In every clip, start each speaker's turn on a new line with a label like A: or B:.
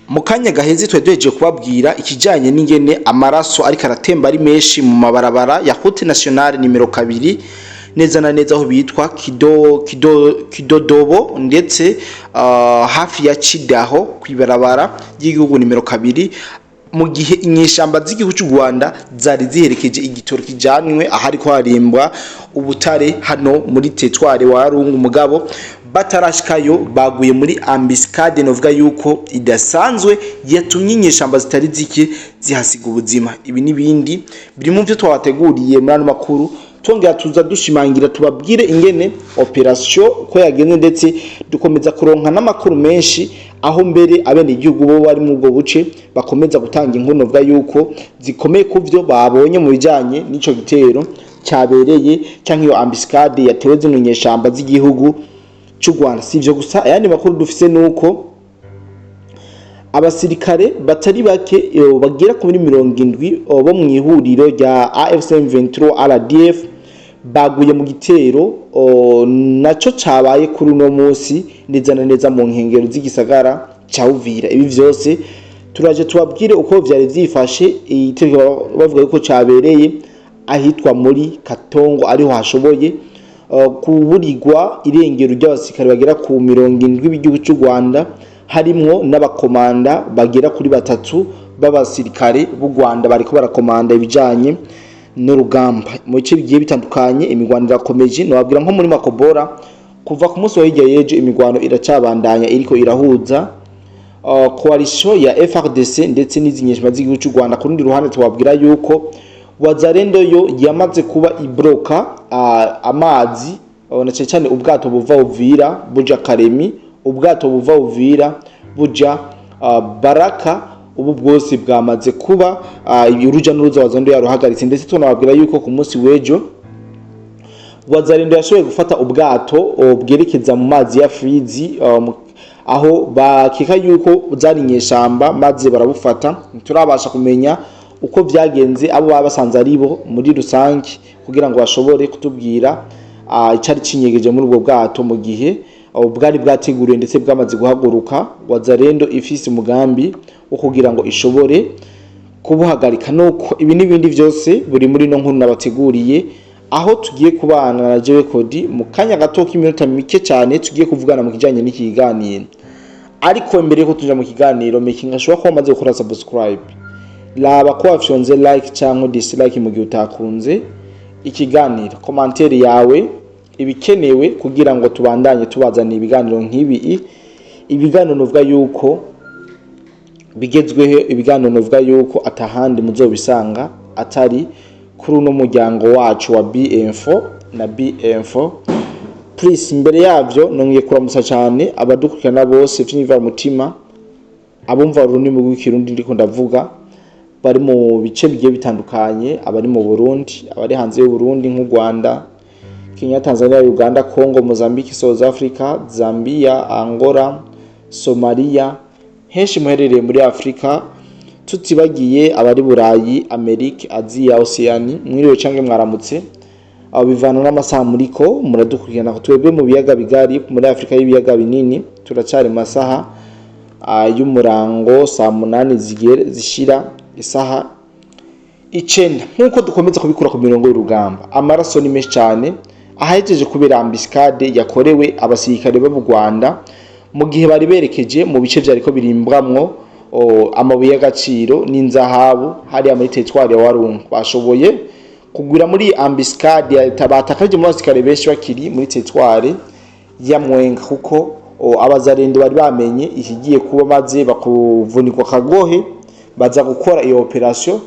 A: Mu kanya gaheze twari duhejeje kubabwira ikijanye n'ingene amaraso ariko aratemba ari menshi mu mabarabara ya route nationale nimero 2, neza na neza aho bitwa Kido Kido Kidodobo, ndetse hafi ya Cidaho, kwibarabara ry'igihugu nimero 2, mu gihe inyeshamba z'igihugu cy'u Rwanda zari ziherekeje igitoro kijanywe ahariko harimbwa ubutare hano muri territoire wa Walungu. Mugabo batarashikayo baguye muri embuscade, novuga yuko idasanzwe, yatumye inyeshamba zitari zike zihasiga ubuzima. Ibi n'ibindi biri mu byo twabateguriye muri ano makuru. Twongera tuza dushimangira, tubabwire ingene opération ko yagenze, ndetse dukomeza kuronka n'amakuru menshi, aho mbere abenegihugu bo bari mu ubwo buce bakomeza gutanga inkuru novuga yuko zikomeye ku vyo babonye mu bijanye n'ico gitero cyabereye cyangwa iyo embuscade yatewe zino nyeshamba z'igihugu cy'u Rwanda. Si ivyo gusa, ayandi makuru dufise nuko abasirikare batari bake bagera kuri 70 bo mu ihuriro rya AFC M23 RDF baguye mu gitero naco cabaye kuri uno munsi, neza na neza mu nkengero z'igisagara ca Uvira. Ibi vyose turaje tubabwire uko vyari vyifashe. Igitero bavuga yuko cabereye ahitwa muri Katongo, ariho hashoboye kuburirwa irengero ry'abasirikare bagera ku 70 b'igihugu cy'u Rwanda, harimwo n'abakomanda bagera kuri batatu b'abasirikare b'u Rwanda bariko barakomanda ibijanye n'urugamba mu bice bigiye bitandukanye. Imigwano irakomeje, nababwira nko muri Makobora, kuva ku munsi wa hirya y'ejo imigwano iracabandanya, iriko irahuza coalition ya FARDC ndetse n'izi nyeshamba z'igihugu cy'u Rwanda. Ku rundi ruhande, tubabwira yuko Wazalendo yo yamaze kuba ibroka amazi, na cyane cyane ubwato buva Uvira buja Karemi, ubwato buva Uvira buja Baraka. Ubu bwose bwamaze kuba uruja n'uruza Wazalendo yaruhagaritse. Ndetse tunababwira yuko ku munsi w'ejo Wazalendo yashoboye gufata ubwato bwerekeza mu mazi ya Fizi, aho bakeka yuko zari inyeshamba, maze barabufata. Ntiturabasha kumenya uko vyagenze, abo baba basanze ari bo muri rusange, kugira ngo bashobore kutubwira icari cinyegeje muri ubwo bwato, mu gihe bwari bwateguriwe ndetse bwamaze guhaguruka, Wazalendo ifise umugambi wo kugira ngo ishobore kubuhagarika. Nuko ibi n'ibindi vyose buri muri no nkuru nabateguriye, aho tugiye kubana na jewe Kodi mu kanya gato k'iminota mike cyane, tugiye kuvugana mu kijanye n'iki kiganiro. Ariko mbere yuko tuja mu kiganiro, making sure ko wamaze gukora subscribe, raba ko wafyonze like cyangwa dislike mu gihe utakunze ikiganiro, commentaire yawe ibikenewe kugira ngo tubandanye tubazanira ibiganiro nk'ibi, ibiganiro nuvuga yuko bigezweho, ibiganiro nuvuga yuko atahandi muzobisanga atari kuri uno muryango wacu wa BM4 na BM4. Please, mbere yavyo nongeye kuramutsa cyane abadukurikirana bose vy'imva mutima, abumva ururimi rw'Ikirundi ndiko ndavuga, bari mu bice bigiye bitandukanye, abari mu Burundi, abari hanze y'u Burundi nk'u Rwanda, Kenya, Tanzania, Uganda, Congo, Mozambique, South Africa, Zambia, Angola, Somalia, henshi muherereye muri Afrika, tutibagiye abari Burayi, Amerika, Aziya, Oceani. Mwiriwe canke mwaramutse, abo bivana n'amasaha muriko muradukurikirana. Twebwe mu biyaga bigari, muri Afrika y'ibiyaga binini, turacari mu masaha y'umurango, saa 8 zishira isaha 9. Nk'uko dukomeza kubikura ku mirongo y'urugamba, amaraso ni menshi cyane ahahejeje kubera embuscade yakorewe abasirikare bo mu Rwanda mu gihe bari berekeje mu bice vyariko birimbwamwo amabuye y'agaciro n'inzahabu hariya muri territoire ya Walungu. Bashoboye kugwira muri embuscade, batakaje mu basirikare benshi bakiri muri territoire ya Mwenga, kuko abazarendo bari bamenye ikigiye kuba, maze bakuvunikwa kagohe, baza gukora iyo opération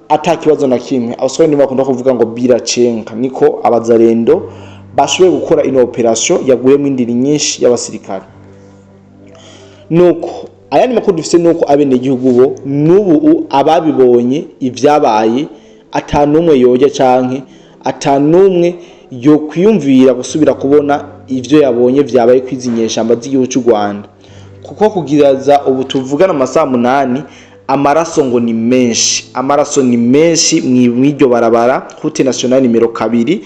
A: ata kibazo na kimwe. Abasore bakunda kuvuga ngo biracenga, niko abazarendo bashoboye gukora ino opération yaguyemo indiri nyinshi y'abasirikare. Nuko ayandi makuru dufite nuko abenegihugu bo n'ubu ababibonye ivyabaye, atanumwe yoja canke atanumwe yokwiyumvira gusubira kubona ivyo yabonye vyabaye kwizi nyeshamba z'igihugu cy'u Rwanda, kuko kugiraza ubu tuvugana amasaha 8, amaraso ngo ni menshi, amaraso ni menshi mw'iryo barabara route nationale nimero 2,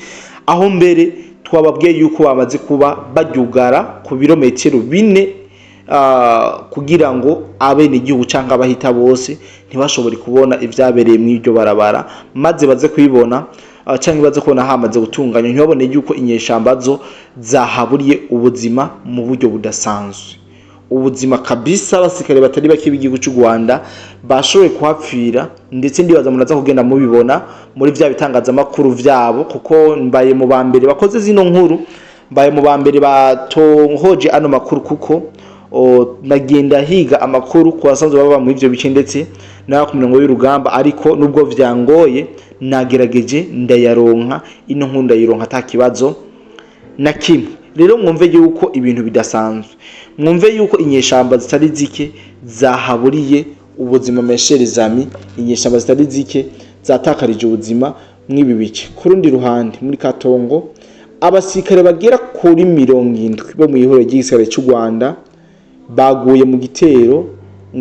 A: aho mbere twababwiye yuko bamaze kuba baryugara ku birometero 4. kugira ngo abenegihugu canke abahita bose ntibashobore kubona ivyabereye mw'iryo barabara, maze baze kubibona canke baze kubona hamaze gutunganywa, ntibabone yuko inyeshamba zo zahaburiye ubuzima mu buryo budasanzwe. Ubuzima kabisa, abasirikare batari bake b'igihugu cy'u Rwanda bashoboye kuhapfira, ndetse ndibaza muraza kugenda mubibona muri vya bitangazamakuru vyabo, kuko mbaye mu ba mbere bakoze zino nkuru, mbaye mu ba mbere batohoje ano makuru, kuko nagenda higa amakuru ku basanzwe baba muri ivyo bice ndetse n'abo ku mirongo y'urugamba. Ariko nubwo vyangoye, nagerageje ndayaronka, ino nkuru ndayironka ata kibazo na kimwe. Rero mwumve yuko ibintu bidasanzwe, mwumve yuko inyeshamba zitari zike zahaburiye ubuzima. Mes chers amis, inyeshamba zitari zike zatakarije ubuzima mw'ibi bice. Ku rundi ruhande, muri Katongo, abasirikare bagera kuri 70 bo mu ihuriro ry'igisirikare cy'u Rwanda baguye mu gitero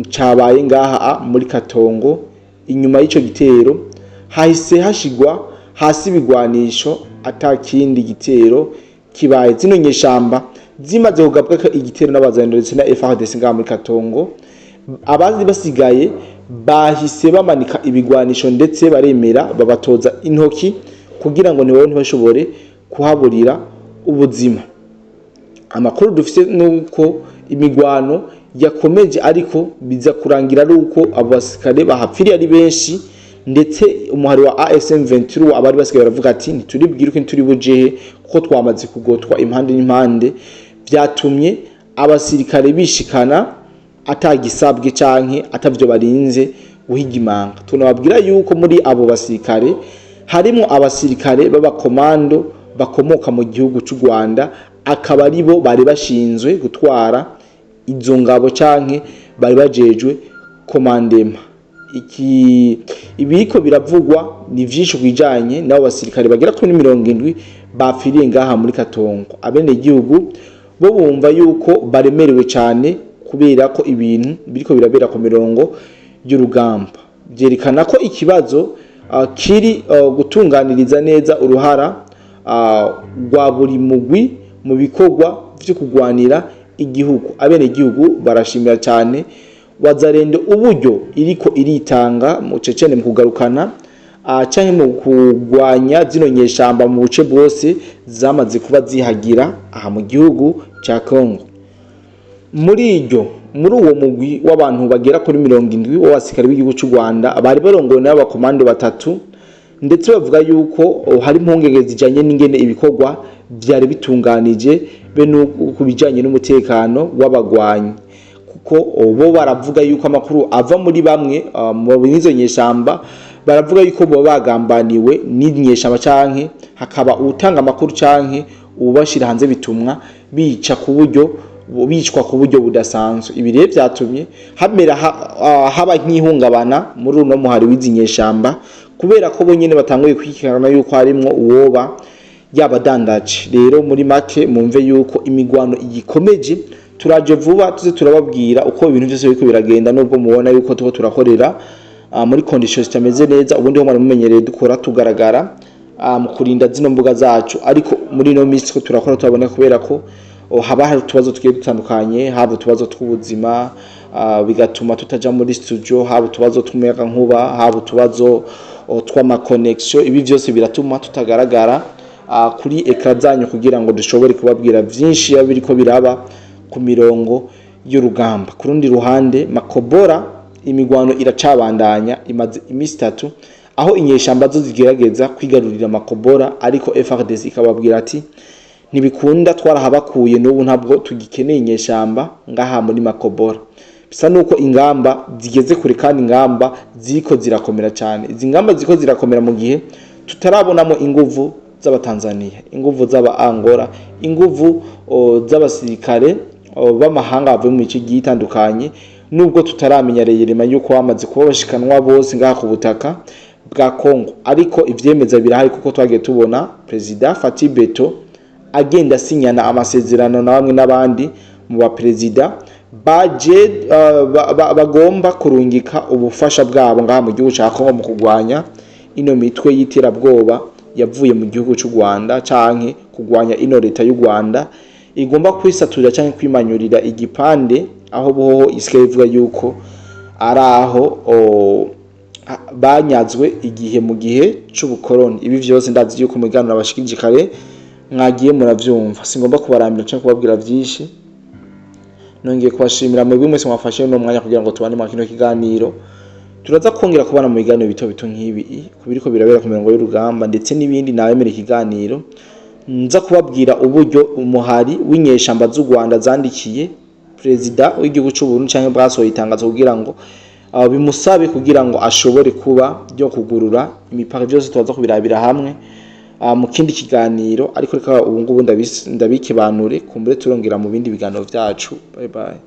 A: cabaye ngaha muri Katongo. Inyuma y'ico gitero hahise hashigwa hasi ibigwanisho, ata kindi gitero kibaye. Zino nyeshamba zimaze kugabwa igitero n'abazaniro ndetse na FARDC ngaha muri Katongo, abazi basigaye bahise bamanika ibigwanisho, ndetse baremera babatoza intoki kugira ngo nibo ntibashobore kuhaburira ubuzima. Amakuru dufite nuko imigwano yakomeje, ariko biza kurangira ari uko abo basirikare bahapfiriye ari benshi, ndetse umuhari wa AFC M23 abari basigaye baravuga ati: "Ntituribwire ntituri bujehe, kuko twamaze kugotwa impande n'impande." Vyatumye abasirikare bishikana atagisabwe canke atavyo barinze guhiga imanga. Tunababwira yuko muri abo basirikare harimo abasirikare b'abakomando bakomoka mu gihugu cy'u Rwanda, akaba ari bo bari bashinzwe gutwara izo ngabo canke bari bajejwe commandement. Iki ibiriko biravugwa ni vyinshi kubijanye n'abo basirikare bagera kuri 70 bapfiriye ngaha muri Katongo. Abenegihugu bo bumva yuko baremerewe cyane, kubera ko ibintu biriko birabera ku mirongo y'urugamba byerekana ko ikibazo kiri gutunganiriza neza uruhara rwa buri mugwi mu bikorwa vyo kugwanira igihugu. Abenegihugu barashimira cyane Wazalendo uburyo iriko iritanga mu cecene mu kugarukana canke mu kugwanya zino nyeshamba mu buce bwose zamaze kuba zihagira aha mu gihugu ca Congo. Muri uwo mugwi w'abantu bagera kuri 70 w'abasirikare b'igihugu cy'u Rwanda bari barongowe n'abakomando batatu, ndetse bavuga yuko hari impungenge zijanye n'ingene ibikorwa vyari bitunganije be ku bijanye n'umutekano w'abagwanyi, kuko bo baravuga yuko amakuru ava muri bamwe mu izo nyeshamba, baravuga yuko bo bagambaniwe n'inyeshamba, canke hakaba utanga amakuru canke ubashira hanze, bitumwa bica ku buryo bicwa ku buryo budasanzwe. Ibi rero vyatumye hamera haba nk'ihungabana muri uno muhari w'izi nyeshamba, kubera ko bo nyene batanguye kwikirana yuko harimwo uwoba yabadandaje. Rero muri make, mumve yuko imigwano igikomeje. Turaje vuba tuze turababwira uko ibintu byose biriko biragenda, nubwo mubona yuko tuko turakorera muri conditions zitameze neza. Ubundi ho mwari mumenyereye dukora tugaragara mu kurinda zino mbuga zacu, ariko muri ino minsi ko turakora turabona, kubera ko haba hari utubazo tugiye dutandukanye, haba utubazo tw'ubuzima bigatuma tutaja muri studio, haba utubazo tw'umuyagankuba, haba utubazo tw'ama connexion. Ibi vyose biratuma tutagaragara kuri écran zanyu kugira ngo dushobore kubabwira vyinshi biba biriko biraba ku mirongo y'urugamba. Ku rundi ruhande, Makobora, imigwano iracabandanya, imaze iminsi 3, aho inyeshamba zo zigerageza kwigarurira Makobora, ariko FARDC ikababwira ati: "Ntibikunda, twarahabakuye, n'ubu ntabwo tugikeneye inyeshamba ngaha muri Makobora." Bisa nuko ingamba zigeze kure, kandi ingamba ziriko zirakomera cyane. Izi ngamba ziriko zirakomera mu gihe tutarabonamo inguvu z'Abatanzania, inguvu z'aba Angola, inguvu z'abasirikare b'amahanga bavuye mu mice igiye itandukanye, nubwo tutaramenya réellement yuko bamaze kuba bashikanwa bose ngaha ku butaka bwa Congo. Ariko ivyemeza birahari, kuko twagiye tubona Perezida Fatih Beto agenda asinyana amasezerano na bamwe n'abandi mu baperezida baje bagomba kurungika ubufasha bwabo ngaha mu gihugu ca Congo mu kugwanya ino mitwe y'iterabwoba yavuye mu gihugu c'u Rwanda, canke kugwanya ino leta y'u Rwanda. igomba kwisaturira canke kwimanyurira igipande aho boho isigaye ivuga yuko ari aho banyazwe igihe mu gihe c'ubukoroni. Ibi vyose ndazi yuko mu biganiro nabashikirije kare mwagiye muravyumva. Singomba kubarambira canke kubabwira vyinshi. Nongeye kubashimira mwebwe mwese mwafashe uno mwanya kugira ngo tubane mu kino kiganiro. Turaza kongera kubana mu biganiro bito bito nk'ibi ku biriko birabera ku mirongo y'urugamba ndetse n'ibindi. Nabemera ikiganiro nza kubabwira uburyo umuhari w'inyeshamba z'u Rwanda zandikiye perezida w'igihugu c'u Burundi canke bwasohoye itangazo kugira ngo bimusabe kugira ngo ashobore kuba ryo kugurura imipaka. Vyose turaza kubirabira hamwe mu kindi kiganiro, ariko reka ubu ngubu ndabikebanure, kumbure turongera mu bindi biganiro vyacu. Bye bye.